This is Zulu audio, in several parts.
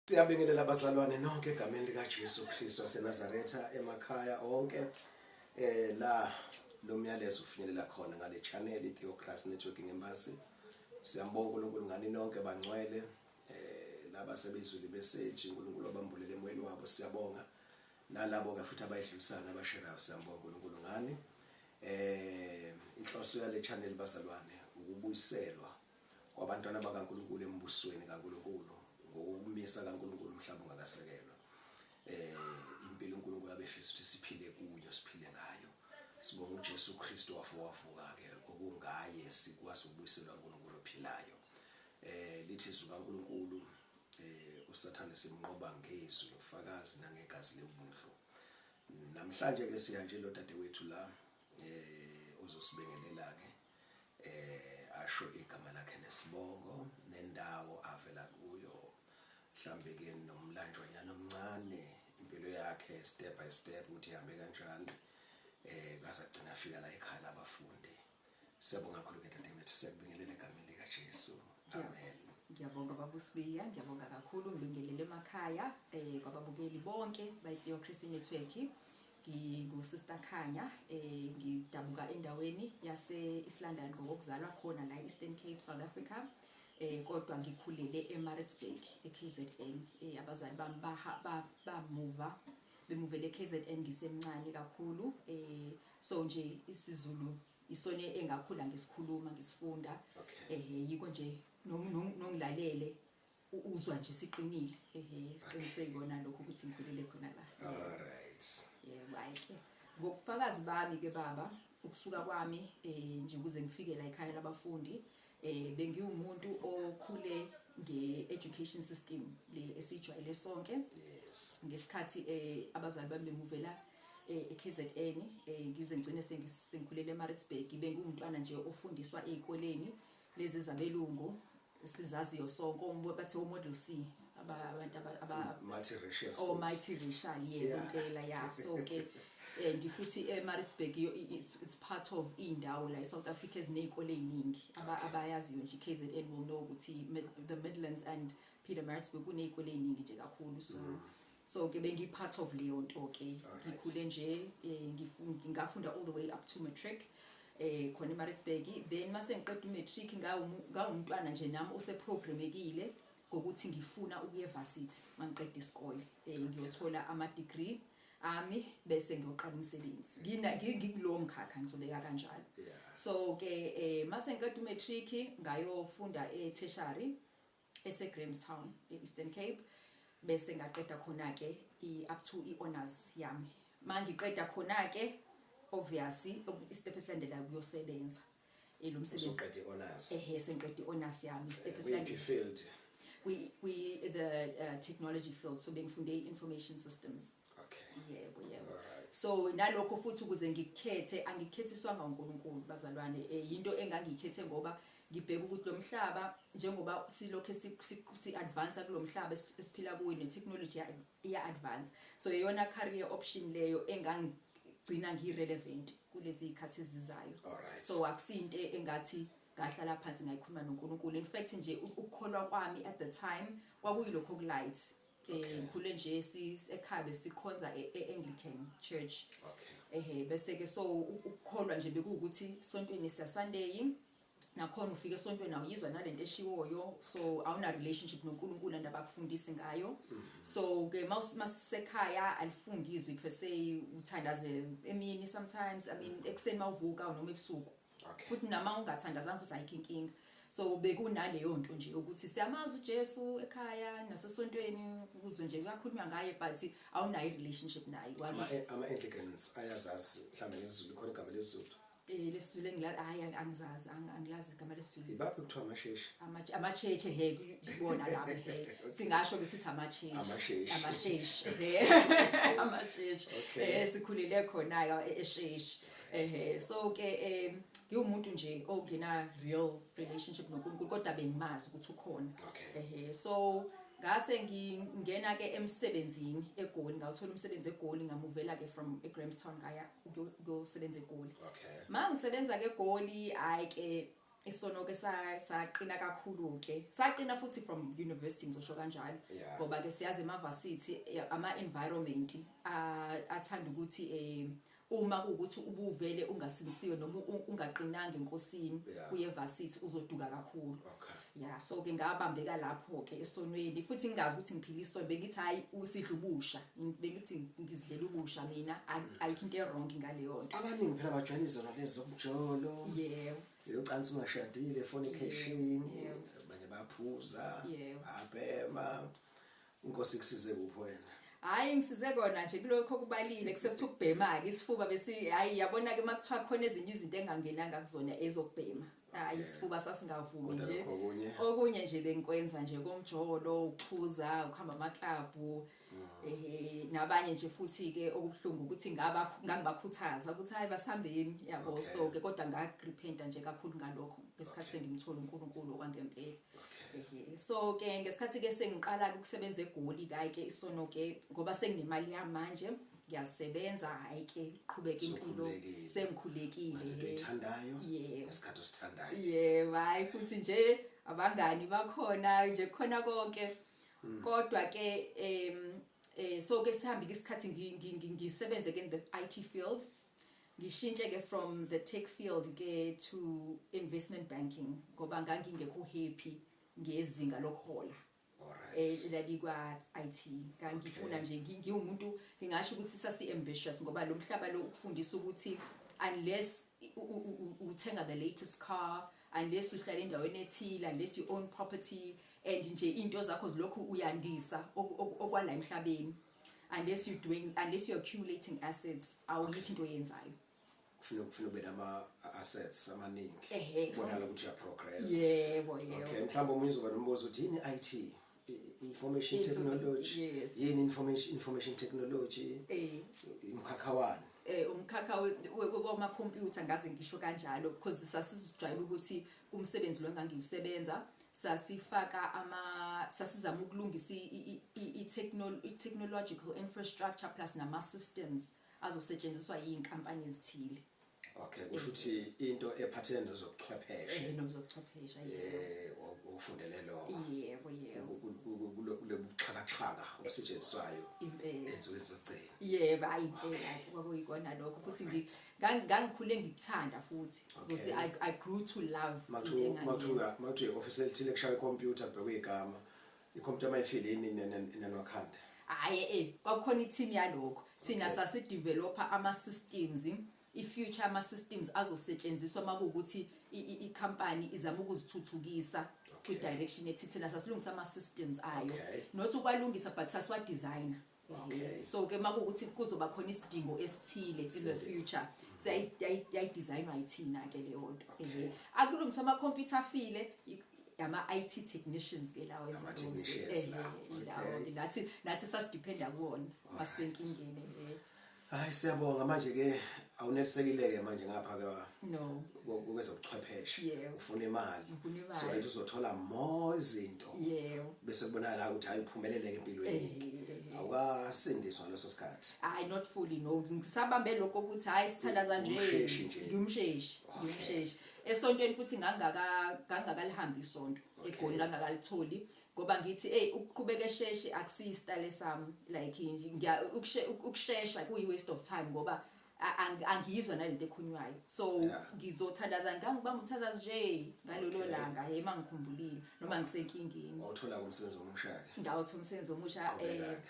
Siyabingelela abazalwane nonke egameni likaJesu Kristu waseNazaretha emakhaya onke la lo myalezo ufinyelela khona ngale channel iTheocracy Networking Embassy. Siyambonga uNkulunkulu ngani nonke bangcwele laba sebezwile message uNkulunkulu wabambulele emoyeni wabo, siyabonga. Nalabo ke futhi abayidlulisayo nabasherayo, siyambonga uNkulunkulu ngani. Inhloso yale channel bazalwane ukubuyiselwa kwabantwana bakaNkulunkulu embusweni kaNkulunkulu ngokumisa kaNkulunkulu umhlaba ungakasekelwa. Impilo uNkulunkulu abefisa ukuthi siphile kuyo, siphile ngayo. Sibonga uJesu Kristu wafa wavuka ke, okungaye sikwazi ukubuyiselwa uNkulunkulu ophilayo. Lithi izwi kaNkulunkulu, uSathane simnqoba ngezwi lobufakazi nangegazi lewundlu. Namhlanje ke siya nje lo dadewethu la uzosibingelela ke, asho igama lakhe nesibongo nendawo avela kuyo, mhlambe ke nomlanjwanyana omncane, impilo yakhe step by step ukuthi ihambe kanjani kwasagcina afika la ekhaya labafundi. Siyabonga kakhulu ke dadewethu, siyakubingelela egameni likaJesu. Amen. Ngiyabonga baba uSibiya, ngiyabonga kakhulu, ngibingelele emakhaya kwababukeli bonke bayi-Theocracy Network. NginguSister Khanya, ngidabuka endaweni yase East London ngokuzalwa khona la Eastern Cape, South Africa. Kodwa ngikhulele eMaritzburg eKZN. Abazali bami bamuva bemuvele eKZN ngisemncane kakhulu. So nje isiZulu isone engakhula ngisikhuluma ngisifunda. Yiko nje nongilalele uzwa nje siqinile, qiniswe yikona lokho ukuthi ngikhulele khona la. All right. Yebo, hayi ke ngokufakazi bami ke baba, ukusuka kwami nje ukuze ngifike la ekhaya labafundi, bengiwumuntu okhule nge-education system le esijwayele sonke. Ngesikhathi abazali bami bemuvela eKZN, ngize ngigcine sengikhulele eMaritzburg, bengiwumntwana nje ofundiswa ezikoleni lezi zabelungu sizaziyo sonke, bathe o-Model C, abantu multiracial oh, schools. Multiracial, yebo. Impela ya. So ke and futhi eMaritzburg it's part of indawo la eSouth Africa ezinezikole eziningi. Abayaziyo nje KZN will know ukuthi the Midlands and Pietermaritzburg kunezikole eziningi nje kakhulu, so ke bengi part of leyo nto ke. Ngikhule nje, ngafunda all the way up to matric khona eMaritzburg. Then mase ngiqeda umatric, ngawumntwana nje nami oseprogrammekile ngokuthi ngifuna ukuya evarsity mangiqeda isikole, ngiyothola ama degree ami bese ngiyoqala umsebenzi. Ngina ngikulowo mkhakha, ngizobeka kanjalo. So ke mase ngiqeda umatric ngayofunda e-tertiary ese Grahamstown e-Eastern Cape, bese ngaqeda khona ke i-up to i-honors yami. Mangiqeda khona ke, obviously istep esilandelayo kuyosebenza lo msebenzi. Usuqede i-honors? Ehe, sengiqeda i-honors yami, istep Kuyiphi esilandelayo field? Kwi the technology field, so bengifunde i-information systems. Yebo. So nalokho futhi ukuze ngikukhethe, angikukhethiswanga uNkulunkulu bazalwane, into engangiyikhethe ngoba ngibheka ukuthi lo mhlaba njengoba silokhe si advance kulomhlaba esiphila kuwo ne technology iya advance, so iyona career option leyo engangigcina ngirelevant kulezi zikhathi ezizayo. So akusinto engathi ngahlala phansi ngayikhuluma noNkulunkulu. In fact nje ukukholwa kwami at the time kwakuyilokho okulight. Ngikhule nje ekhaya besikhonza e-Anglican Church. Ehe, bese ke so ukukholwa nje bekuwukuthi sontweni siya Sunday, nakhona ufika esontweni awuyizwa nalento eshiwoyo, so awuna relationship noNkulunkulu and abakufundisi ngayo. So ke masisekhaya alifundi izwi per se, uthandaze emini sometimes, I mean ekuseni mawuvuka noma ebusuku. Futhi nama ungathandazanga futhi ayikho inkinga. So bekunaleyo nto nje ukuthi siyamazi uJesu ekhaya nasesontweni, ukuzwe nje kuyakhulunywa ngaye, but awunayo relationship naye wazi. Ama-Anglicans ayazazi mhlawumbe ngesiZulu, khona igama lesiZulu? LesiZulu engilazi, hayi, angizazi, angilazi igama lesiZulu. Ibaphi kuthiwa amasheshi? Amasheshi, he, kubona lami, he, singasho ke sithi amasheshi. Amasheshi. Amasheshi, he, amasheshi. Sikhulele khona ke esheshi. So ke ngiwumuntu nje ongena real relationship noNkulunkulu, kodwa bengimazi ukuthi ukhona. So ngase ngingena ke emsebenzini eGoli, ngawuthola umsebenzi eGoli, ngamuvela ke from eGrahamstown ngaya ukuyosebenza eGoli. Mangisebenza ke eGoli, hayi ke Isono ke saqina kakhulu ke, saqina futhi from university, ngizosho kanjalo, ngoba ke siyazi ema-varsity ama-environment athanda ukuthi uma kuwukuthi ubuvele ungasinisiwe noma ungaqinanga enkosini, uye varsity uzoduka kakhulu. Ya, so ke ngabambeka lapho ke esonweni futhi ngingazi ukuthi ngiphila isono. Bengithi hayi, usidla ubusha, bengithi ngizidlela ubusha mina, ayikho into e-wrong ngaleyo nto. Abaningi phela bajwayele izona lezi zobujolo, yocansi ungashadile, fornication, abanye baphuza, abhema. Inkosi ikusize kuphi wena? Hayi, ngisize kona nje kulokho kubalile kusekuthi ukubhema-ke isifuba besi, hayi, yabona-ke uma kuthiwa khona ezinye izinto engangenanga kuzona, ezokubhema, hayi, isifuba sasingavumi. Kodwa nje lokho okunye? Okunye nje bengikwenza nje komjolo, ukuphuza, ukuhamba amaklabhu, nabanye nje futhi-ke. Okubuhlungu ukuthi ngangibakhuthaza ukuthi hayi, basihambeni, yabo. So ke kodwa nga-repenta nje kakhulu ngalokho ngesikhathi sengimthola uNkulunkulu okwangempela. Ehe, so ke ngesikhathi ke sengiqala ke ukusebenza eGoli, hayi ke, isono ke, ngoba senginemali yami manje, ngiyasebenza, hayi ke, qhubeka impilo. Usukhululekile. Sengikhulekile. Wenza into oyithandayo ngesikhathi osithandayo. Yebo, hayi, futhi nje abangani bakhona nje, khona konke. Kodwa ke so ke sihambe isikhathi, ngisebenze ke in the IT field, ngishintshe ke from the tech field ke to investment banking, ngoba ngangingekho happy ngezinga lokuhola elalikwa IT. Ngangifuna nje, ngiwumuntu ngingasho ukuthi sasi ambitious, ngoba lo mhlaba lo ukufundisa ukuthi unless uthenga the latest car, unless uhlala endaweni ethile, unless you own property and nje into zakho zilokhu uyandisa okwala emhlabeni, unless you doing unless you're accumulating assets, awuyikho into oyenzayo. Kufuna ube nama assets amaningi, kubonakala ukuthi uya-progress. Yebo. Okay, mhlawumbe omunye uzoba nombuzo ukuthi yini IT? Information technology. Yini information technology? Umkhakha wani? Umkhakha wamakhompyutha, ngaze ngisho kanjalo, because sasizijwayele ukuthi kumsebenzi lo engangiwusebenza sasifaka ama sasizama ukulungisa i-technological infrastructure plus nama-systems azosetshenziswa yiy'nkampani ezithile. Okay, kusho ukuthi into ephathelene nezobuchwepheshe. Nobuzobuchwepheshe, yebo. Ufundele lokho. Yebo. Kulobu buxhakaxhaka obusetshenziswayo Impela. ensukwini zokugcina. Yebo, hayi, impela kwakuyikona lokho futhi ngangikhule ngikuthanda futhi. Zothi I grew to love into Makuthiwa engangiyenza. Makuthiwa i-office elithile kushaya ikhompyutha, kubhekwe igama, ikhompyutha mayifile yini neniwakhanda? Hayi, kwakukhona i-team yalokho. Thina sasi-developa ama-systems, i-future ama-systems azosetshenziswa makuwukuthi i-company izama ukuzithuthukisa kwi-direction ethi thina sasilungisa ama-systems ayo. Not ukwalungisa, but sasiwa-designer. So ke makuwukuthi kuzoba khona isidingo esithile in the future, yayidesignwa yithina ke leyo nto. Akulungiswa amakhompyutha afile, ama-IT technicians ke lawo enza lowo Ama-technicians lawo, ilawo okay. ke nathi sasidependa kuwona masenkingeni. Hayi, siyabonga. Manje ke awunelisekile-ke manje ngapha ka No. kwezobuchwepheshe. Ufuna imali. Ngifuna imali. So that uzothola more izinto, bese kubonakala ukuthi hayi, uphumeleleke empilweni. Awukasindiswa ngaleso sikhathi? Hayi, not fully, no. Ngisabambe lokho ukuthi hayi, sithandaza nje. Umsheshi nje. Ngimsheshi. Ngimsheshi esontweni futhi ngangakalihambi isonto eGoli, ngangakalitholi, ngoba ngithi hey, ukuqhubeka esheshe akusiyi style sami, like ukushesha kuyi waste of time, ngoba angiyizwa nalento ekhulunywayo, so ngizothandaza, ngangibamba umthandazo nje ngalolo langa, hey, mangikhumbulile noma ngisenkingeni. Wawuthola umsebenzi omusha-ke? Ngawuthola umsebenzi omusha. Qhubeka-ke.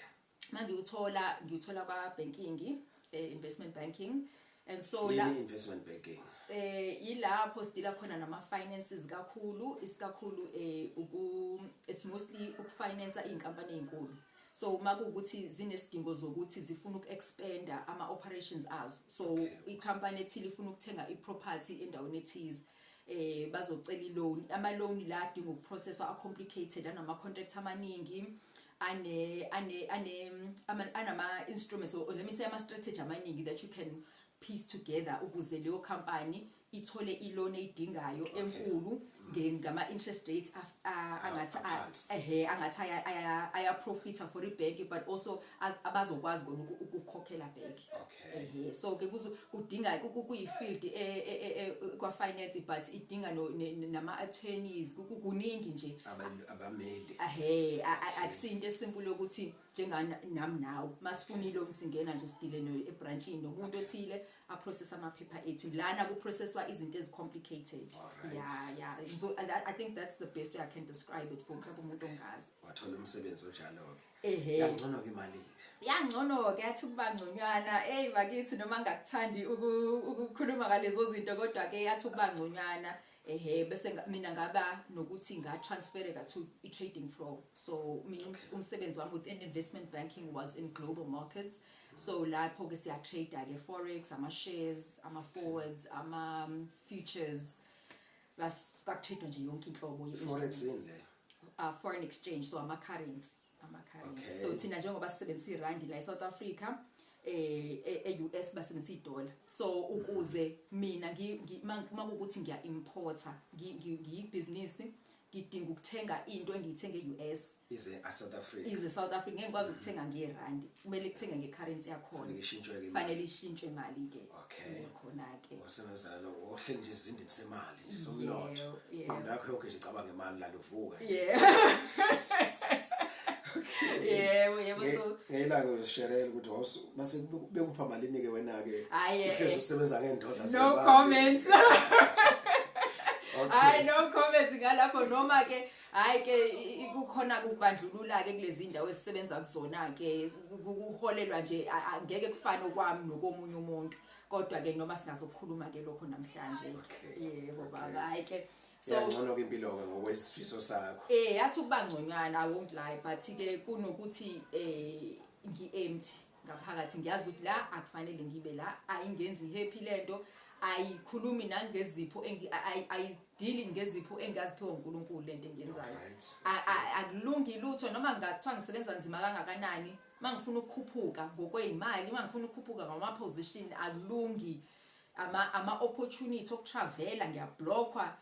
Mangiwuthola, ngiwuthola kwa banking, investment banking, and so la Yini investment banking? Ilapho sidila khona nama finances kakhulu, isikakhulu uku it's mostly ukufinance izinkampani ezinkulu. So uma kuwukuthi zinesidingo zokuthi zifuna ukuexpanda ama operations azo, so i-company ethile ifuna ukuthenga i-property endaweni ethize, bazocela i-loan. Ama loan la adinga ukuprocesswa, a complicated, anama contract amaningi, ane ane ane ama- anama instruments, or let me say ama strategy amaningi that you can piece together ukuze leyo company ithole i-loan eyidingayo enkulu. Ngama interest rates angathi Aphansi. Ehe, angathi aya profita for ibhenki, but also abazokwazi kona ukukhokhela back. Ehe, so ke kudinga kuyi-field kwa finance, but idinga nama attorneys, kuningi nje. Abameli. Ehe, akusinto esimple yokuthi njenganami nawe masifuna i-loan singena nje sidile no ebranchini nomuntu othile aprocess amaphepha ethu. Lana kuprocesswa izinto ezi-complicated. Yeah, so and I think that's the best way I can describe it for mhlawumbe umuntu ongazi. Wathola umsebenzi onjalo-ke? Ehhe. Yangcono-ke imali? Yangcono-ke, yathi ukuba ngconywana. Eyi bakithi, noma ngakuthandi ukukhuluma ngalezo zinto, kodwa-ke yathi ukuba ngconywana. Ehe, bese mina ngaba nokuthi nga-transfereka to i-trading floor. So mina umsebenzi wami within investment banking was in global markets. So lapho-ke siya-trade-ke forex, ama-shares, ama-forwards, ama-futures, kwakutrade nje yonke inhlobo ye-instrument. Forex yini leyo? Foreign exchange, so ama-currency. So thina njengoba sisebenzisa irandi la eSouth Africa, e-US basebenzisa idollar. So ukuze mina makuwukuthi ngiya-importa, ngiyibhizinisi, ngidinga ukuthenga into engiyithenga e-US Ize a-South Africa. Ize South Africa, ngeke ngikwazi ukuthenga ngerandi, kumele kuthenge ngecurrency yakhona. Kufanele ishintshwe-ke imali. Fanele ishintshwe imali-ke. Khona-ke. Wasebenzela ohleli nje esizindeni semali somnotho. Yebo. Ingqondo yakho yonke nje icabanga imali laluvuka. Yebo, so Ngeyilanga uyosisherela ukuthi base bekupha malini-ke wena-ke? Hhayi, Uhlezi usebenza ngendodla no zemali. Comment. Hayi, no comment ngalapho. Noma ke hayi ke kukhona ukubandlulula ke kulezi ndawo esisebenza kuzona ke, kuholelwa nje ngeke kufane okwami nokomunye umuntu, kodwa ke noma singazokhuluma ke lokho namhlanje. Yebo baba, hayi ke, so Yangcono ke impilo-ke ngokwesifiso sakho? Yathi ukuba ngconywana, I won't lie, but ke kunokuthi ngi-empty ngaphakathi. Ngiyazi ukuthi la akufanele ngibe la, ayingenzi happy lento, ayikhulumi nangezipho ayidili ngezipho engaziphiwa uNkulunkulu lento engiyenzayo. Akulungi lutho noma ngathiwa ngisebenza nzima kangakanani. Mangifuna ukukhuphuka ngokweyimali, mangifuna ukukhuphuka ngama position, akulungi. Ama opportunity okutravela ngiyablockwa,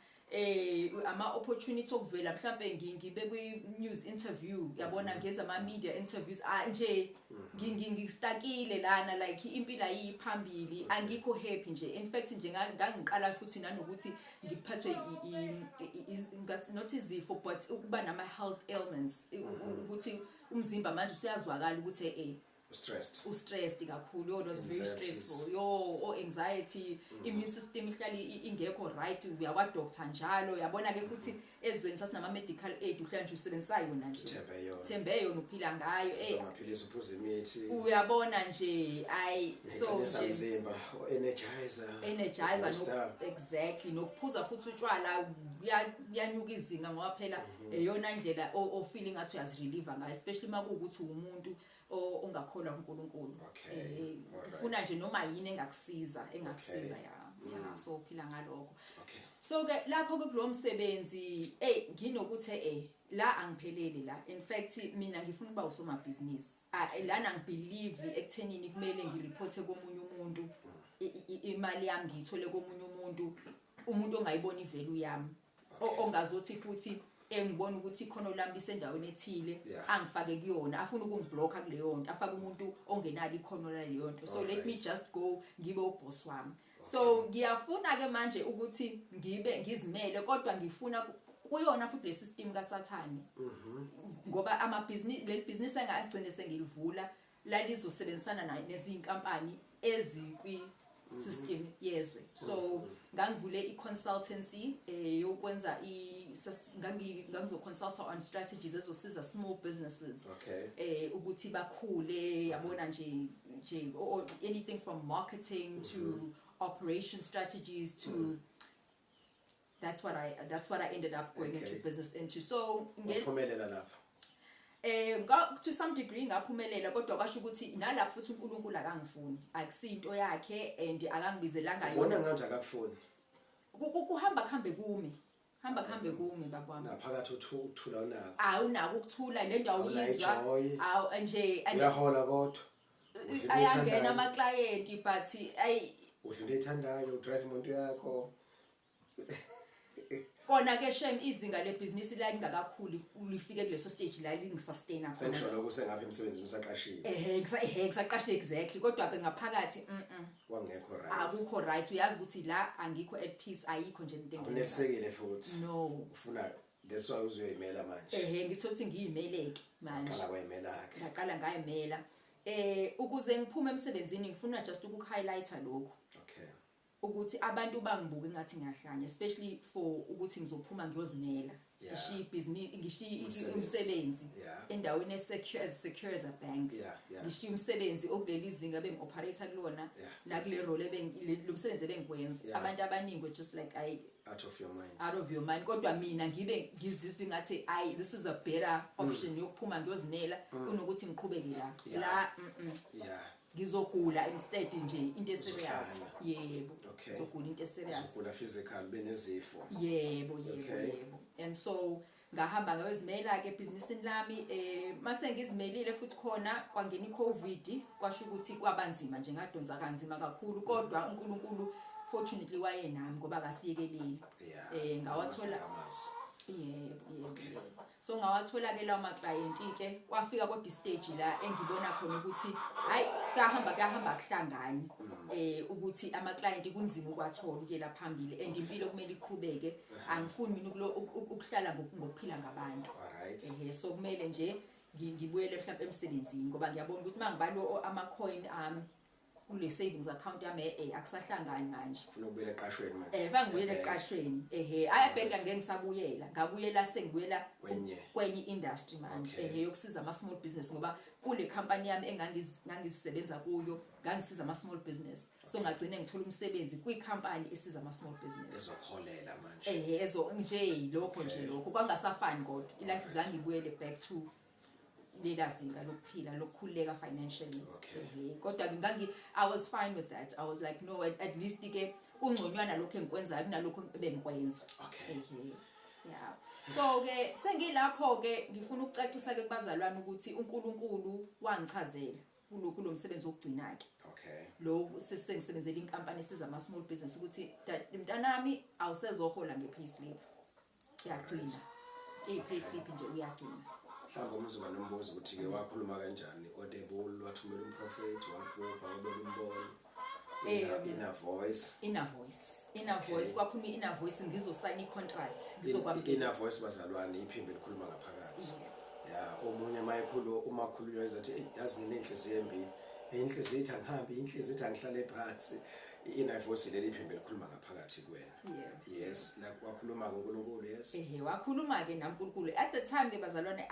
ama opportunity okuvela mhlambe ngibe kwi news interview, yabona, ngenza ama media interviews, ah nje ngistakile lana, like impilo ayiphambili, angikho happy nje. In fact nje ngangiqala futhi nanokuthi ngiphathwe ngathi not izifo, but ukuba nama health ailments, ukuthi umzimba manje usuyazwakala ukuthi Stressed. Ustressed kakhulu. Yo, it was very Anxieties. stressful. Yo, oh, anxiety, immune system ihlala ingekho right, uya kwa doctor njalo, yabona ke. Futhi ezweni sasinama medical aid, uhlala nje usebenzisa yona nje. Thembe yona. Thembe yona, uphila ngayo. Amaphilisi, uphuza imithi. Uyabona nje, ayi, so Iqinisa nje umzimba, energizer. Energizer. Booster. No, exactly, nokuphuza futhi utshwala kuyanyuka izinga, ngoba phela eyona ndlela o feeling ngathi uyazirelieve ngayo, especially makuwukuthi umuntu ongakholwa kuNkulunkulu. Ufuna nje noma yini engakusiza. Yeah, so uphila ngalokho. So ke lapho ke kulo msebenzi, hey, nginokuthi la angipheleli la. In fact mina ngifuna ukuba usomabhizinisi. Ah, lana ngibelieve ekuthenini kumele ngireporte komunye umuntu, imali yami ngiyithole komunye umuntu, umuntu ongayibona ivalue yami, ongazothi futhi engibona ukuthi ikhono lami lisendaweni ethile, angifake kuyona, afuna ukungiblocka kuleyo nto, afake umuntu ongenalo ikhono laleyo nto. So let me just go ngibe uboss wami. So ngiyafuna ke manje ukuthi ngibe ngizimele, kodwa ngifuna kuyona futhi le system kaSathane, ngoba amabhizinisi, leli business engagcine sengilivula lalizosebenzisana nayo nezinkampani ezikwi system yezwe. So ngangivule i-consultancy yokwenza ngangizoconsulta on strategies ezosiza small businesses ukuthi bakhule, yabona nje or anything from marketing to operation strategies to that's what I ended up going into business into. So Waphumelela lapho? To some degree ngaphumelela, kodwa kwasho ukuthi nalapho futhi uNkulunkulu akangifuni, akusinto yakhe and akangibizelanga Ubona yona. ngathi akakufuni? Kuhamba kuhambe kume, hamba kuhambe kume, bakwami. Naphakathi ukuthula unako? Awunako ukuthula le ndawo. Awunayo Uyizwa i-joy. awu nje Uyahola kodwa? Udla into ayangena oyithandayo. ama-client, but ay Udla into oyithandayo, udrive imoto yakho. Kona ke shem, izinga lebhizinisi la lingakakhuli lifike kuleso stage la lingisustain khona. Sengisho lokho usengapha emsebenzini, usaqashiwe. Ehe, ngisaqashe, exactly, kodwa ke ngaphakathi Kwangekho right. Akukho right, uyazi ukuthi la angikho at peace, ayikho nje into engiyenzayo. Unelisekile futhi. No. Ufuna, that's why uzoyimela manje. Ehe, ngithi ukuthi ngiyimeleke manje. Qala kwayimela ke. Ngaqala ngayimela. Ukuze ngiphume emsebenzini, ngifuna just ukuhighlighta lokhu ukuthi abantu bangibuke ngathi ngiyahlanya, especially for ukuthi ngizophuma ngiyozimela, ngishiye ibhizinisi, ngishiye Umsebenzi. umsebenzi endaweni esecure, as secure as a bank, ngishiye umsebenzi okuleli zinga bengi-operate kulona nakule role lo msebenzi ebengikwenza. Abantu abaningi were just like, I Out of your mind. Out of your mind, kodwa mina ngibe ngizizwa ngathi ayi, this is a better option yokuphuma ngiyozimela kunokuthi ngiqhubeke la la ngizogula instead nje, into eserious. Uzohlanya. Yebo. Ngizogula into eserious. Uzogula physical, benezifo. Yebo. Yebo, and so ngahamba ngayozimela ke ebhizinisini lami. Mase ngizimelile futhi khona kwangena iCovid, kwasho ukuthi kwabanzima nje, ngadonsa kanzima kakhulu, kodwa uNkulunkulu fortunately wayenami ngoba akasiyekeleli. Ngawathola. Ngamazi. Yebo. Yebo. So ngawathola ke lawo ma-client ke, kwafika kodwa istage la engibona khona ukuthi hayi, kuyahamba kuyahamba, kuhlangani ukuthi ama-client kunzima ukwathola ukuyela phambili, and impilo kumele iqhubeke, angifuni mina ukuhlala ngokuphila ngabantu. So kumele nje ngibuyele mhlawumbe emsebenzini, ngoba ngiyabona ukuthi mangibalo ama-coin ami kule savings account yami, akusahlangani manje. Ufuna ukubuyela eqashweni manje. Bangibuyele eqashweni. Ehe, ayabhenka, ngeke ngisabuyela, ngabuyela, sengibuyela Kwenye. Kwenye industry manje, ehe, yokusiza ama small business, ngoba kule company yami engangisebenza kuyo ngangisiza ama small business, so ngagcine ngithola umsebenzi kwi company esiza ama small business. Ezokuholela manje. Ehe, ezo nje lokho nje lokho kwangasafani, kodwa ilife zange ibuyele back to lela zinga lokuphila, lokukhululeka financially. Ehe, kodwa ke I was fine with that. I was like, no, at least ke kungconywana lokho engikwenzayo kunalokho ebengikwenza. Ehe, yeah, so ke sengilapho ke, ngifuna ukucacisa ke kubazalwane ukuthi uNkulunkulu wangichazela kulokhu lo msebenzi wokugcina ke, lo sengisebenzela inkampani esiza ama small business, ukuthi mntanami, awusezohola nge-payslip, uyagcina i-payslip nje, uyagcina. Mhlawumbe omunye uzoba nombuzo ukuthi-ke wakhuluma kanjani audible, wathumela umprofethi, waphupha, wabona umbono, inner voice? Inner voice, inner voice. Kwakhuluma i-inner voice, ngizosayina i-contract, ngizokwamukela. Inner voice, bazalwane, iphimbo elikhuluma ngaphakathi. Ya, omunye mayekhulu, uma khulunywa ezathi, "Eyi, yazi nginenhliziyo embili, inhliziyo ithi angihambi, inhliziyo ithi angihlale phansi." I-inner voice leli iphimbo elikhuluma ngaphakathi kuwena. Yes, la wakhuluma kuNkulunkulu, yes. Ehe, wakhuluma ke naNkulunkulu at the time ke, bazalwane,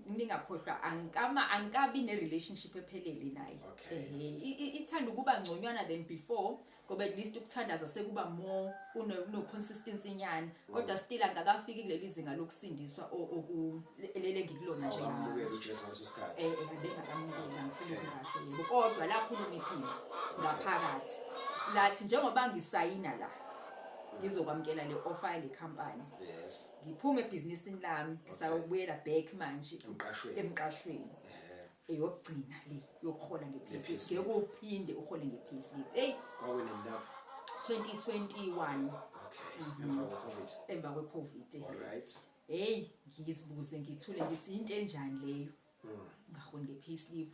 ningakhohlwa, angikama angikabi ne relationship ephelele naye. Ehe, ithanda ukuba ngconywana than before, ngoba at least ukuthandaza sekuba more kuno consistency nyana, kodwa still angakafiki kuleli zinga lokusindiswa oku lele ngikulona njengamanje. Awamukela uJesu ngaleso sikhathi? Abengakamukela, ngifuna ukungasho, yebo, kodwa lakhuluma iphimbo ngaphakathi lathi njengoba ngisayina la, ngizokwamukela le offer yale company, ngiphume ebhizinisini lami, ngisayobuyela back manje Emqashweni. Emqashweni, eyokugcina le yokuhola nge-payslip. Nge-payslip. Ngeke uphinde uhole nge-payslip, hey. Kwakunini lapho? 2021. Okay, emva kwe-COVID. Emva kwe-COVID, eh. All right. Hey, ngizibuze, ngithule, ngithi into enjani leyo, ngaholi nge-payslip?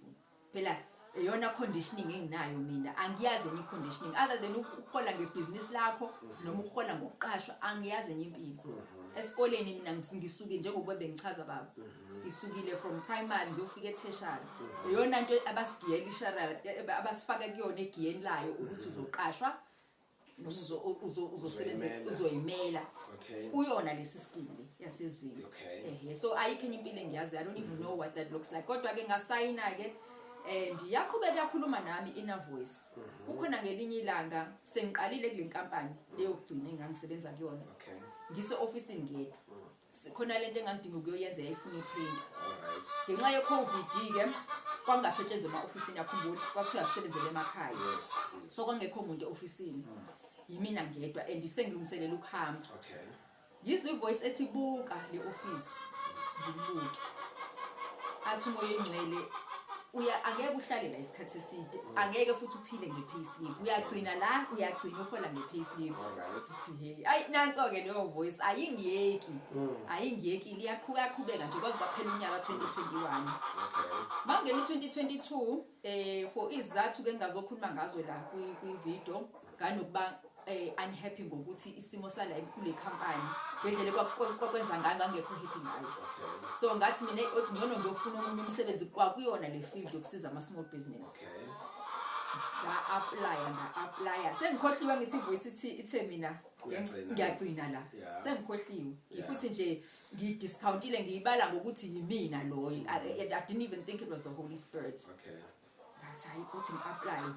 Phela eyona conditioning enginayo mina, angiyazi enye conditioning other than ukuhola ngebhizinisi lakho noma ukuhola ngokuqashwa, angiyazi enye impilo. Esikoleni mina ngisuke, njengoba bengichaza baba, ngisukile from primary ngiyofika e-tertiary, eyona nto abasigiyelisha, abasifaka kuyona egiyeni layo, ukuthi uzoqashwa noma uzosebenza. Uzoyimela. Uzoyimela. Kuyona le system le yasezweni. Ehe, so ayikho enye impilo engiyazi, I don't even know what that looks like. Kodwa ke ngasayina ke, and yaqhubeka yakhuluma nami inner voice. Kukhona ngelinye ilanga sengiqalile kule nkampani leyokugcina engangisebenza kuyona, ngise officeini ngedwa, khona lento engangidinga ukuyoyenza, yayifuna iprinter. All right. Ngenxa ye-COVID ke kwakungasetshenzwa ema-ofisini, yakhumbula kwakuthiwa sisebenzele emakhaya. So kwangekho muntu e-ofisini, yimina ngedwa, and sengilungiselela ukuhamba. Ngizwe ivoice ethi, "Buka le office." Ngibuke, athi uMoya oNgcwele, Uya angeke uhlale la isikhathi eside, angeke futhi uphile nge-payslip. Uyagcina la, uyagcina uhola nge-payslip. Uthi hey, ayi nanso ke leyo voice ayingiyeki. Ayingiyeki, liyaqhubeka qhubeka nje kwaze kwaphela unyaka 2021. Mangena u2022, for izathu ke ngingazokhuluma ngazo la kwi video, nganokuba unhappy ngokuthi isimo sala kule company ngendlela kwakwenza ngayo, ngangekho happy ngayo. So ngathi mina othi ngcono ngiyofuna omunye umsebenzi kwakuyona le field yokusiza ama small business. Nga-applya, sengikhohliwe ngithi voice ithi ithe mina Uyagcina. Ngiyagcina la. Sengikhohliwe futhi nje ngidiscountile, ngiyibala ngokuthi yimina loyo. I didn't even think it was the Holy Spirit. Ngathi hayi, uthi ngi-apply,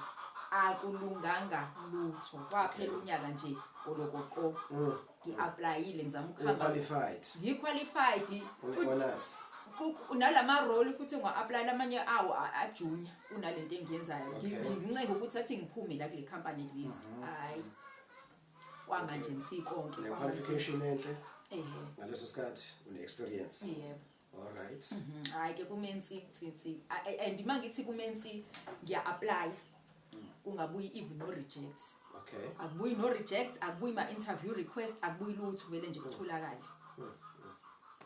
akulunganga lutho, kwaphela unyaka nje golokoqo ngi-applyile, ngizama ukuhamba. Qualified. Ngi-qualified. Une-honors. Nalama role futhi ngiwa-apply, amanye awo a-junior kunalento engiyenzayo. Ngincenga ukuthi athi ngiphume la kule company at least. Hayi, kwamanje nsi konke. Ne-qualification enhle. Ehe. Ngaleso sikhathi une-experience. Yebo. All right. Hayi ke, kumensi nsi, and mangithi kumensi ngiya-apply, kungabuyi even no reject. Akubuyi no reject, akubuyi ma interview request, akubuyi lutho, vele nje kutholakale.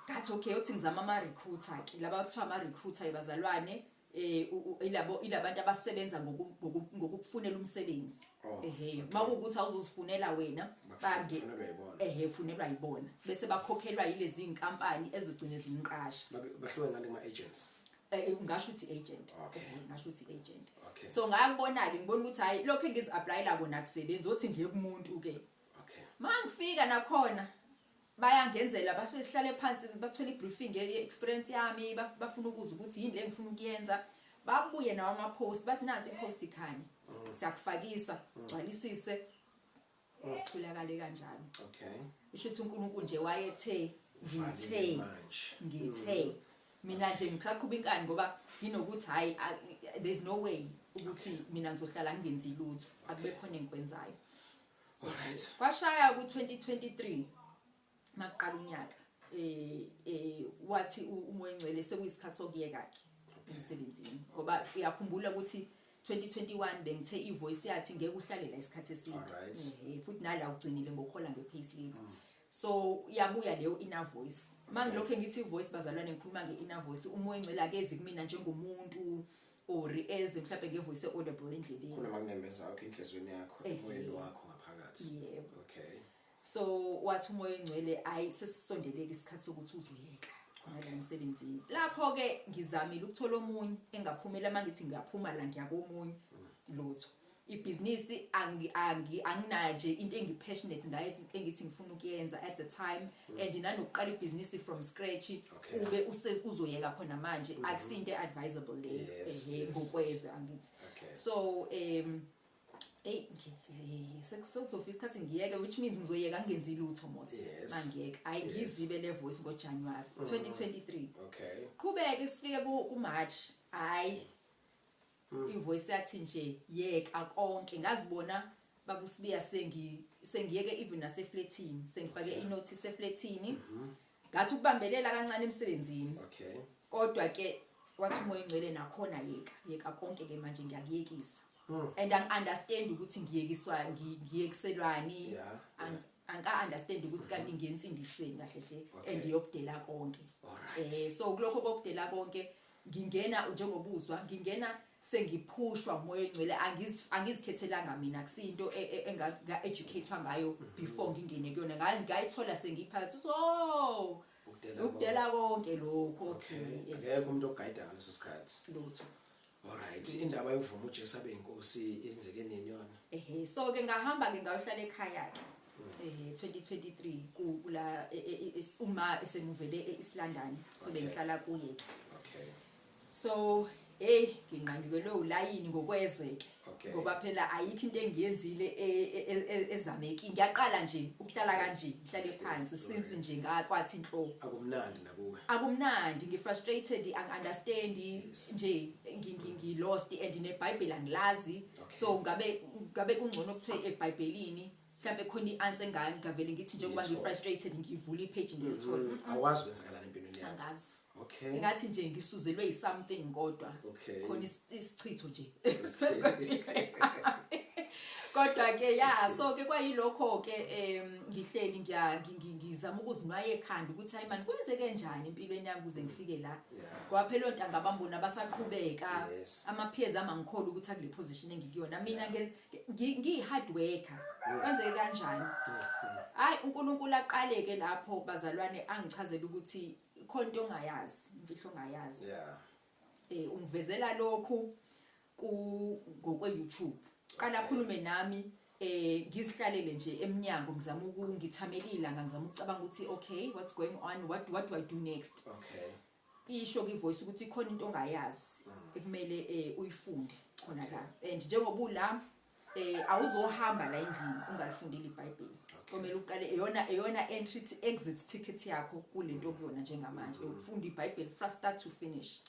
Ngathi okay, uthi ngizama ama recruiter ke, laba kuthiwa ama recruiter, bazalwane, ilabo ilabantu abasebenza ngokukufunela umsebenzi. Ehe, makuwukuthi awuzozifunela wena, bange Bakufunelwa yibona. Ehe, ufunelwa yibona, bese bakhokhelwa yilezi inkampani ezogcina ziniqasha. Bahluke ngani kuma-agents? Ngasho ukuthi agent. Ngasho ukuthi agent. So ngayakubona ke, ngibona ukuthi hayi, lokho engizi-applyela kona akusebenzi, othi ngiye kumuntu ke. Mangifika nakhona bayangenzela, bafike sihlale phansi, bathole i-briefing ye-experience yami, bafuna ukuzwa ukuthi yini le ngifuna ukuyenza. Babuye nawo ama-post, bathi nansi i-post ikhanya, siyakufakisa, gcwalisise, tholakale kanjalo. Isho ukuthi uNkulunkulu nje wayethe ngithe Valile manje. Ngithe mina nje ngisaqhuba inkani ngoba nginokuthi hayi, there's no way ukuthi mina ngizohlala ngingenzi lutho, akube khona engikwenzayo. All right. Kwashaya ku-2023 makuqala unyaka, wathi uMoya Ngcwele sekuyisikhathi sokuyeka ke emsebenzini, ngoba uyakhumbula ukuthi 2021 bengithe ivoice yathi ngeke uhlale la isikhathi eside. Futhi nala ugcinile ngokuhola nge-payslip. So yabuya leyo inner voice. Mangilokho ngithi ivoice, bazalwane, ngikhuluma nge-inner voice. UMoya Ngcwele akezi kumina njengomuntu or eze mhlawumbe ngevoice audible endlebeni. Khuluma kunembeza wakho enhliziyweni yakho, emoyeni wakho ngaphakathi. Yebo. So wathi uMoya Ongcwele ayi, sesisondeleke isikhathi sokuthi uzoyeka khona la emsebenzini. Lapho ke ngizamile ukuthola omunye engaphumela, mangithi ngiyaphuma la ngiyakomunye, lutho. Ibhizinisi anginayo nje into engi-passionate ngayo engithi ngifuna ukuyenza at the time, and nanokuqala ibhizinisi from scratch ube uzoyeka khona manje akusinto advisable leyo. Ngokwezwe angithi. So hey, ngithi sekuzofika isikhathi ngiyeke, which means ngizoyeka ngingenzi lutho mos. Mangiyeka, ayi, ngizibe le voice ngoJanuary 2023. Qhubeke sifike ku March, hayi, ivoice yathi nje yeka konke. Ngazibona bakusibiya sengiyeke even naseflatini, sengifake inotice eflatini. Ngathi ukubambelela kancane emsebenzini. Kodwa ke wathi uMoya Ngcwele nakhona yeka, yeka konke ke manje, ngiyakuyekisa. And angi-understand ukuthi ngiyekiswa ngiyekiselwani. Angika understand ukuthi kanti ngiyensindisweni kahle hle and yokudela konke. So kulokho kokudela konke ngingena njengobuzwa, ngingena sengiphushwa uMoya Ongcwele, angizikhethelanga mina, akusinto enga educatewa ngayo before ngingene kuyona. Ngayithola sengiphakathi, so Ukudela. Ukudela konke lokho. Okay. Akekho umuntu ogayida ngaleso sikhathi. Lutho. Alright. Indaba yokuvuma uJesu abe inkosi yenzeke nini yona? Ehe, so ke ngahamba ke ngayohlala ekhaya ke 2023 kula uma esemuvele e-East London, so bengihlala kuye ke. So hey, nginqanyukelwe ulayini ngokwezwe ke. Ngoba phela ayikho into engiyenzile ezameki, ngiyaqala nje ukuhlala kanje, ngihlale phansi since nje ngakwathi inhloko. Akumnandi nakuwe. Akumnandi, ngi-frustrated, angi-understand nje, ngi-lost and neBhayibheli angilazi. So ngabe kungcono kuthiwe eBhayibhelini mhlawumbe khona i-answer, engavele ngithi njengoba Ngiyithola. ngi-frustrated ngivula ipage ngilithole. Awazi kwenzakalani empilweni yakho. Angazi. Ngathi nje ngisuzelwe yi-something kodwa khona isichitho nje phezu kwempilo yami. Kodwa ke ya, so ke kwayilokho ke ngihleli ngizama ukuzinwaya ekhanda ukuthi hayi mani, kwenzeke njani empilweni yami kuze ngifike la. Kwaphela ontanga bambona basaqhubeka, ama-peers ami angikholwa ukuthi akule position engikuyona mina, ngiyi-hard worker, kwenzeke kanjani? Hayi, uNkulunkulu aqale-ke lapho, bazalwane, angichazele ukuthi khona into ongayazi, imfihlo ongayazi. Ungivezela lokhu ku ngokwe YouTube, qala khulume nami, ngizihlalele nje eminyango, ngizama ukungithamelila, ngizama ukucabanga ukuthi okay, what's going on, what do I do next? Isho ke ivoice ukuthi khona into ongayazi ekumele uyifunde khona la, and njengoba ula awuzohamba la endlini ungalifundile iBhayibheli. Kumele uqale eyona entry exit ticket yakho kulento okuyona njengamanje, ukufunda iBhayibheli from start to finish.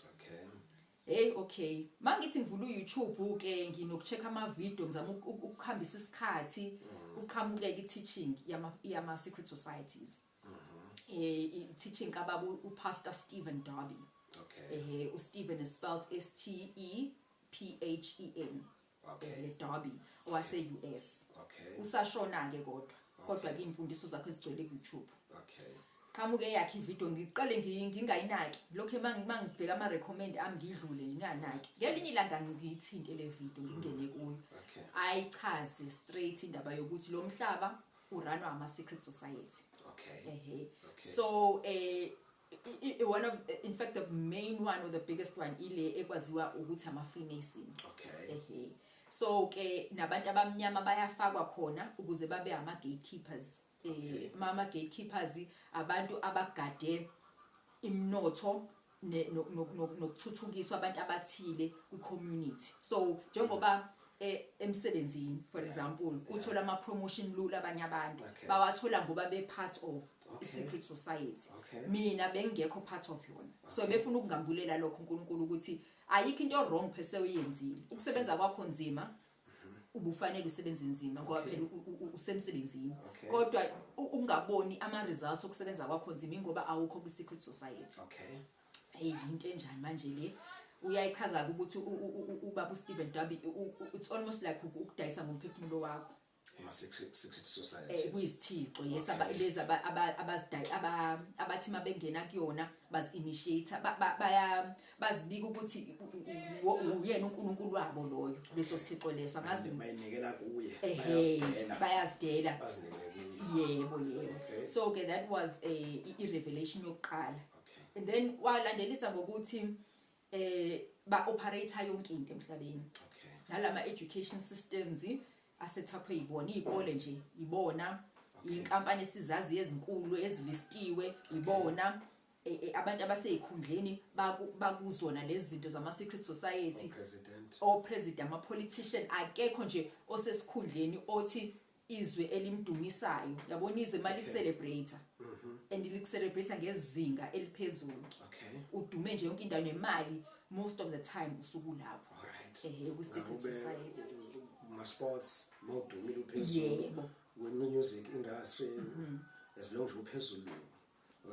Hey, okay, mangithi ngivula uYouTube ke, nginokucheck ama video, ngizama ukuhambisa isikhathi, uqhamuke i-teaching yama secret societies, i-teaching kababa uPastor Stephen Darby. uStephen is spelled S T E P H E N. Darby owase US. Usashona ke, kodwa ke imfundiso zakhe zigcwele ku YouTube. Qhamuke yakhe ivideo, ngiqale ngingayinaki lokho, mangibheka ama recommend ami ngidlule nginganaki. Ngelinye ilanga ngiyithinte le video, ngingene kuyo. Ayichaze straight indaba yokuthi lo mhlaba urunwa ama secret society. Ehe. So one of, in fact the main one or the biggest one, ile ekwaziwa ukuthi ama Freemason. Ehe, so ke nabantu abamnyama bayafakwa khona ukuze babe ama gatekeepers. Ama gatekeepers abantu abagade imnotho nokuthuthukiswa abantu abathile kwi-community. So njengoba emsebenzini, for example, uthola ama promotion lula, abanye abantu bawathola ngoba be part of i-secret society. Mina bengekho part of yona, so befuna ukungambulela lokho uNkulunkulu ukuthi ayikho into wrong phese uyenzile, ukusebenza kwakho nzima, ubufanele usebenze nzima ngoba phela usemsebenzini, kodwa ungaboni ama results okusebenza kwakho nzima ingoba awukho kwi secret society. Hey, into enjani manje le? Uyayichaza ukuthi ubaba uStephen Darby, it's almost like ukudayisa ngomphefumulo wakho. Ama secret societies. Kuyisithixo, yes, lezi abazidayi abathi mabengena kuyona bazi-initiate, baya bazibika ukuthi uyena uNkulunkulu wabo loyo, leso sithixo leso, angazi. Bayinikela kuye. Bayazidela. Bayazidela. Bazinikele kuye. Yebo. So ke that was a i-revelation yokuqala. And then walandelisa ngokuthi ba operate yonke into emhlabeni. Nalama education systems asethaphwe yibona, izikole nje ibona, inkampani esizazi ezinkulu ezilistiwe ibona, abantu abaseyikhundleni bakuzona lezi zinto zama secret society. President. O president, ama politician, akekho nje osesikhundleni othi izwe elimdumisayo, yabona, izwe mali celebrate and likucelebrate ngezinga eliphezulu. Udume nje yonke indawo, nemali most of the time usuku lapho. Ku-secret society. Ma sports mawudumile uphezulu. Yebo. We music industry, as long as uphezulu.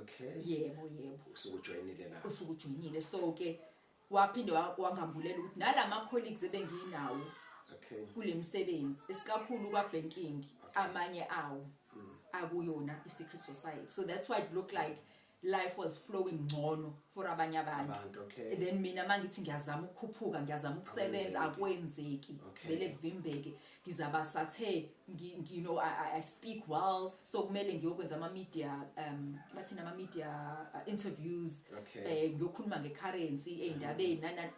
Okay. Yebo. Usukujoyinile la. Usuke ujoyinile. So ke waphinde wangambulela ukuthi nalama colleagues ebenginawo kule misebenzi, esikakhulu kwa banking, amanye awo akuyona i-secret society. So that's why it looked like life was flowing ngcono for abanye abantu. Abantu, okay. Then mina mangithi ngiyazama ukukhuphuka, ngiyazama ukusebenza, Akwenzeki. akwenzeki. Vele kuvimbeke. Ngizaba sathe I speak well, so kumele ngiyokwenza ama media, bathina ama media interviews, ngiyokhuluma ngecurrency ey'ndabeni nana.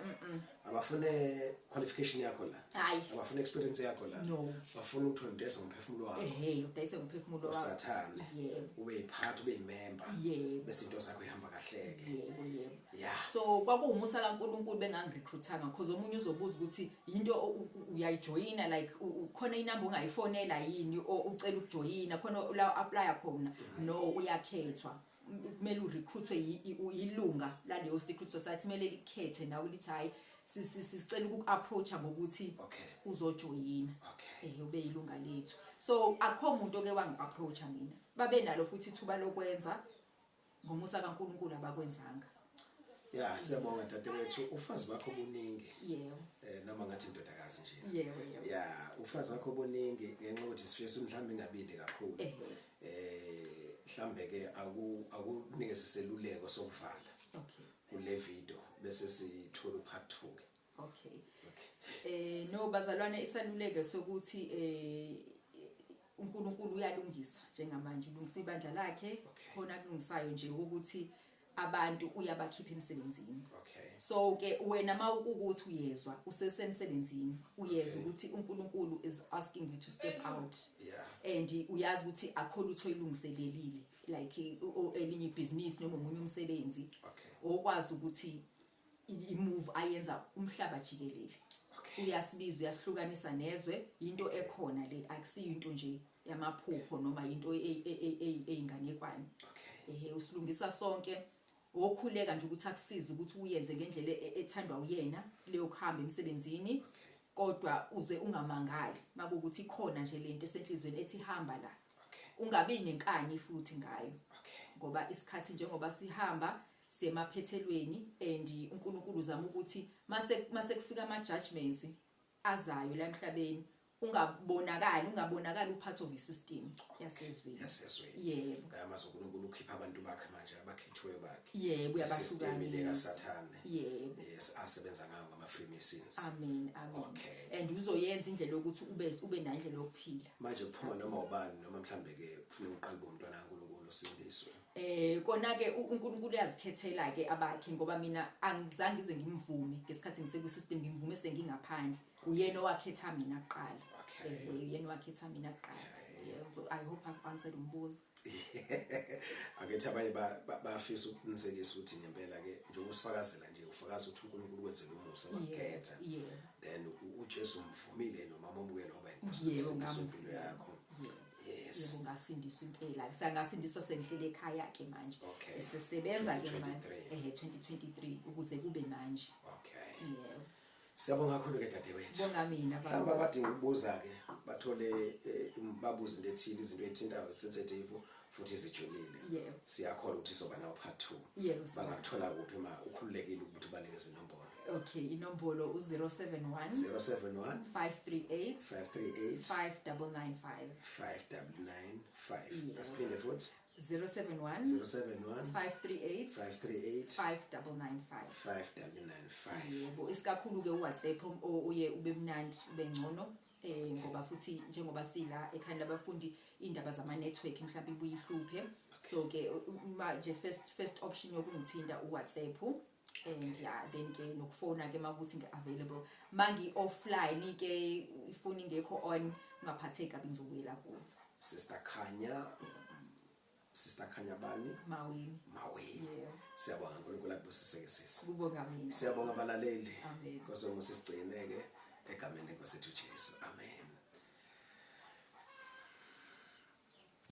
Abafune qualification yakho la. Hayi. Abafune experience yakho la. No. Bafuna ukuthi undese ngomphefumulo wakho. Ehe, udayise ngomphefumulo wakho. Usathane. Yebo. Ube yiphathi, ube yimember. Yebo. Bese into zakho ihamba kahle ke. Yebo. So kwakuwumusa kaNkuluNkulu bengangirecruitanga, because omunye uzobuza ukuthi into uyayijoyina, like khona inamba ongayifonela yini or ucela ukujoyina khona la apply khona? No, uyakhethwa. Kumele urecruitwe ilunga laleyo secret society, kumele likhethe nawe lithi hayi, sicela ukuku-approacha ngokuthi uzojoyina, ube yilunga lethu. So akho muntu oke wangi-approacha mina. Babe nalo futhi ithuba lokwenza, ngomusa kaNkuluNkulu abakwenzanga. Ya, siyabonga dadewethu, ufazi bakho buningi. Yebo. Noma ngathi indodakazi nje. Yebo, yebo. Ya, ufazi wakho buningi ngenxa yokuthi sifisa mhlawumbe ingabindi kakhulu. Mhlambe ke akunikeze iseluleko sokuvala. Okay. Kule video bese sithola upart 2 ke. Okay. Okay. No bazalwane, isaluleko sokuthi uNkulunkulu uyalungisa njengamanje, ulungisa ibandla lakhe. Khona kulungisayo nje ukuthi abantu uyabakhipha emsebenzini. So ke wena mawukuthi uyezwa usesemsebenzini, uyezwa ukuthi uNkulunkulu is asking you to step out. And uyazi ukuthi akho lutho ilungiselelile, like elinye ibhizinisi noma omunye umsebenzi. Okwazi ukuthi i-move ayenza umhlaba jikelele. Uyasibiza, uyasihlukanisa nezwe, into ekhona le, akusiyo into nje yamaphupho noma into eyinganekwane. Usilungisa sonke, wokhuleka nje ukuthi akusize ukuthi uyenze ngendlela ethandwa uyena leyo kuhamba emsebenzini. Kodwa uze ungamangali makukuthi khona nje lento esenhlizweni ethi hamba la. Ungabi nenkani futhi ngayo. Ngoba isikhathi njengoba sihamba semaphethelweni, and uNkulunkulu uzama ukuthi mase kufika ama judgments azayo la emhlabeni, ungabonakali upart of i-system yasezweni. Yasezweni. Yebo. Ngamazi uNkulunkulu ukhipha abantu bakhe manje, abakhethiwe bakhe. Yebo, I-system le uyabahlukanisa. kaSathane. Yebo. Yes, asebenza ngayo ngama Freemasons. Amen, amen. Okay. And uzoyenza indlela yokuthi ube nayo indlela yokuphila. Manje kuphuma noma ubani, noma mhlambe ke kufuneka uqale ube umntwana kaNkulunkulu usindiswe. Kona ke uNkulunkulu uyazikhethela ke abakhe, ngoba mina angizange ngize ngimvume ngesikhathi ngisekwi system, ngimvume sengingaphandle. Uyena owakhetha mina kuqala. Uyena owakhetha mina kuqala. Yeah, so I hope I've answered umbuzo. Akethi abanye bafisa ukuqinisekisa ukuthi ngempela ke njengoba usifakazela nje, ufakaza ukuthi uNkulunkulu wenzele umusa wakhetha. Then uJesu umvumile noma umamukele waba inkosi Yebo, yokusindisa ngamvuma. impilo yakho. Yebo. Yes. Yebo, ngasindiswa impela. Sangasindiswa sengihlele ekhaya ke manje. Okay. Sisebenza ke manje. 2023. 2023 ukuze kube manje. Okay. Yebo. Siyabonga kakhulu ke dadewethu. Bonga mina baba. Mhlawumbe abadinga ukubuza ke bathole babuze into ethile, izinto ezithintayo sensitive futhi izijulile. Yebo. Siyakholwa ukuthi soba nawo part 2. Yebo, siyabonga. Bangakuthola kuphi ma ukhululekile ukuthi ubanikeze inombolo? Okay, inombolo u071 071 538 538 5995. 5995. Yebo. Asiphinde futhi. 071 071 538 538 5995. 5995. Yebo, isikakhulu ke uWhatsApp uye ube mnandi, ube ngcono. Ngoba futhi njengoba sila ekhaya labafundi, indaba zama network mhlawumbe ibuye ihluphe. So ke manje first option yokungithinta uWhatsApp. And yeah, then ke nokufona ke makuthi ngi available. Mangi offline ke ifoni ingekho on, ungaphatheki kabi, ngizobuyela kuwe. Sister Khanya, Sister Khanya bani? Maweni. Maweni. Yebo. Siyabonga, uNkulunkulu akubusise ke sisi. Kubonga mina. Siyabonga abalaleli. Amen. Nkosi yomusa isigcine ke egameni lenkosi ethu Jesu. Amen.